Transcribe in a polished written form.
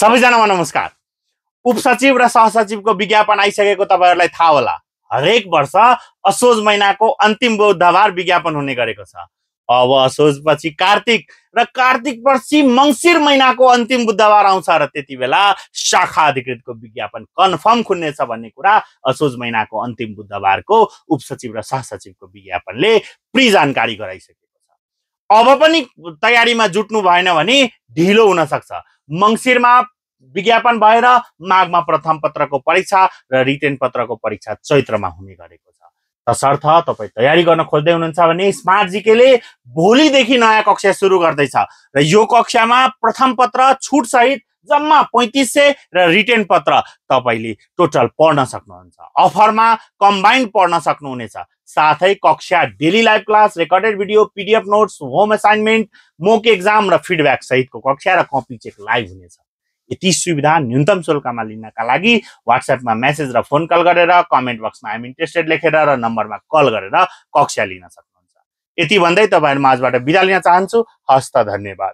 सबैजनामा नमस्कार। उपसचिव र सहसचिवको विज्ञापन आइसकेको तपाईहरुलाई थाहा होला। हरेक वर्ष असोज महिनाको अन्तिम बुधबार विज्ञापन हुने गरेको छ। अब असोजपछि कार्तिक र कार्तिकपछि मंसिर महिनाको अन्तिम बुधबार आउँछ र त्यतिबेला शाखा अधिकृतको विज्ञापन कन्फर्म खुन्नेछ भन्ने कुरा असोज महिनाको अन्तिम बुधबारको उपसचिव र सहसचिवको विज्ञापनले प्री जानकारी गराइसकेको छ। अब पनि तयारीमा जुट्नु भएन भने ढिलो हुन सक्छ। मंसिरमा विज्ञापन भएर माघमा प्रथम पत्रको परीक्षा र रिटेन पत्रको परीक्षा चैत्रमा हुने गरेको छ। तसर्थ तपाई तयारी गर्न खोज्दै हुनुहुन्छ भने स्मार्ट जीकेले भोलिदेखि नयाँ कक्षा सुरु गर्दैछ र यो कक्षामा प्रथम पत्र छुट सहित जम्मा 3500 र रिटेन पत्र तपाईले टोटल पढ्न सक्नुहुन्छ। अफरमा कम्बाइन्ड पढ्न सक्नुहुनेछ। साथै कक्षा daily live class, recorded video, PDF notes, home assignment, mock exam र फिडब्याक सहितको कक्षा र कपी चेक लाइभ हुनेछ। यति सुविधा न्यूनतम शुल्कमा लिनका लागि व्हाट्सएपमा मेसेज र फोन कल गरेर कमेन्ट बक्समा आइ एम इन्ट्रेस्टेड लेखेर र नम्बरमा कल गरेर कक्षा लिन सक्नुहुन्छ। यति भन्दै तपाईहरु माझबाट बिदा लिन चाहन्छु। हस्त धन्यवाद।